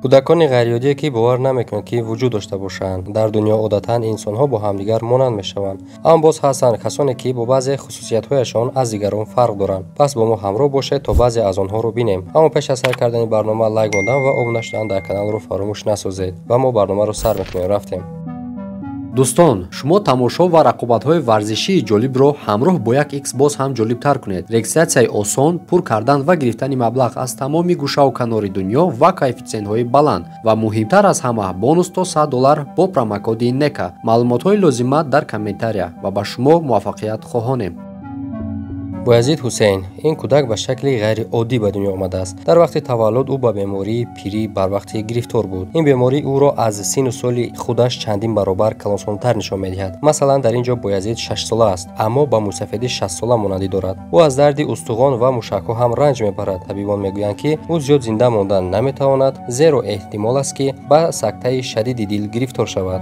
Кӯдакони ғайриоддие, ки бовар намекунанд, ки вуҷуд дошта бошанд. Дар дунё одатан инсонҳо бо ҳамдигар монанд мешаванд, аммо боз ҳастанд касоне, ки бо баъзе хусусиятҳояшон аз дигарон фарқ доранд. Пас бо мо ҳамроҳ бошед, то баъзе аз онҳоро бинем. Аммо пеш аз сар кардани барнома лайк мондан ва обуна шудан дар каналро фаромӯш насозед ва мо барномаро сар мекунем. Рафтем. Дӯстон, шумо тамошо ва рақобатҳои варзишии ҷолибро ҳамроҳ бо як X боз ҳам ҷолибтар кунед. Регистратсияи осон, пур кардан ва гирифтани маблағ аз тамоми гӯшаву канори дунё ва коэффитсиентҳои баланд ва муҳимтар аз ҳама бонус то $100 бо промокоди НЕКА. Маълумотҳои лозима дар комментария ва ба шумо муваффақият хоҳонем. Боязид Ҳусейн. Ин кӯдак ба шакли ғайриоддӣ ба дунё омадааст. Дар вақти таваллуд ӯ ба бемории пирӣ барвақтӣ гирифтор буд. Ин беморӣ ӯро аз синну соли худаш чандин баробар калонсолтар нишон медиҳад. Масалан, дар ин ҷо Боязид 6-сола аст, аммо ба мӯйсафеди 60-сола монандӣ дорад. Ӯ аз дарди устухон ва мушакҳо ҳам ранҷ мебарад. Табибон мегӯянд, ки ӯ зиёд зинда мондан наметавонад, зеро эҳтимол аст, ки ба сактаи шадиди дил гирифтор шавад.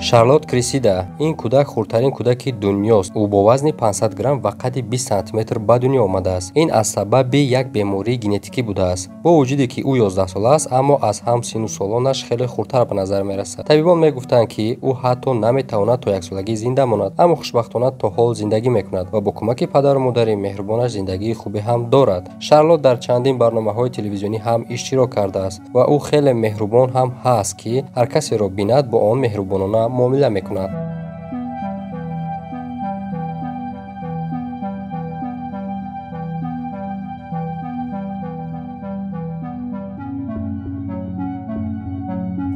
Шарлот Крисида. Ин кӯдак хурдтарин кӯдаки дунёст. Ӯ бо вазни 500 грамм ва қадди 20 сантиметр ба дунё омадааст. Ин аз сабаби як бемории генетикӣ будааст. Бо вуҷуде ки ӯ 11 сола аст, аммо аз ҳам синну солонаш хеле хурдтар ба назар мерасад. Табибон мегуфтанд, ки ӯ ҳатто наметавонад то яксолагӣ зинда монад, аммо хушбахтона то ҳол зиндагӣ мекунад ва бо кӯмаки падару модари меҳрубонаш зиндагии хубе ҳам дорад. Шарлот дар чандин барномаҳои телевизионӣ ҳам иштирок кардааст ва ӯ хеле меҳрубон ҳам ҳаст, ки ҳар касеро бинад бо он меҳрубонона муомила мекунад.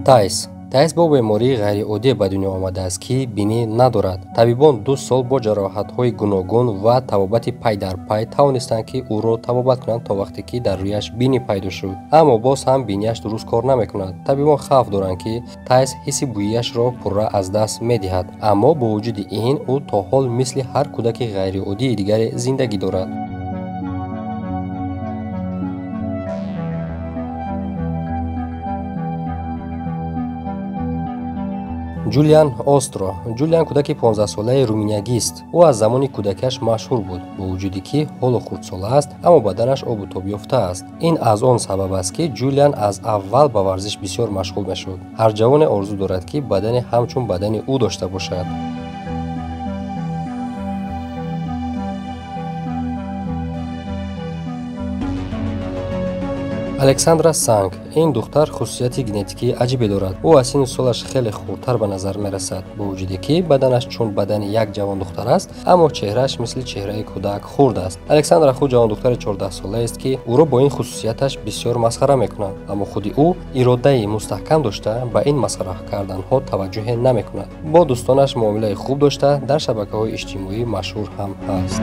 Тайс. Тайс бо бемории ғайриоддӣ ба дунё омадааст, ки бинӣ надорад. Табибон 2 сол бо ҷароҳатҳои гуногун ва табобати пай дар пай тавонистанд, ки ӯро табобат кунанд то вақте ки дар рӯяш бинӣ пайдо шуд, аммо боз ҳам бинияш дуруст кор намекунад. Табибон хавф доранд, ки Тайс ҳисси бӯяшро пурра аз даст медиҳад, аммо бо вуҷуди ин ӯ то ҳол мисли ҳар кӯдаки ғайриоддии дигаре зиндагӣ дорад. Ҷулиан Остро. Ҷулиан кӯдаки 15-солаи руминиягист. Ӯ аз замони кӯдакиаш машҳур буд. Бо вуҷуде ки ҳоло хурдсола аст, аммо баданаш обу тоб ёфтааст. Ин аз он сабаб аст, ки Ҷулиан аз аввал ба варзиш бисёр машғул мешуд. Ҳар ҷавоне орзу дорад, ки бадане ҳамчун бадани ӯ дошта бошад. Александра Санг. Ин духтар хусусияти генетикии аҷибе дорад. Ӯ аз синну солаш хеле хурдтар ба назар мерасад. Бо вуҷуде ки баданаш чун бадани як ҷавондухтар аст, аммо чеҳрааш мисли чеҳраи кӯдак хурд аст. Александра худ ҷавондухтари 14-солаест, ки ӯро бо ин хусусияташ бисёр масхара мекунад, аммо худи ӯ иродаи мустаҳкам дошта ба ин масхара карданҳо таваҷҷӯҳе намекунад. Бо дӯстонаш муомилаи хуб дошта, дар шабакаҳои иҷтимоӣ машҳур ҳам ҳаст.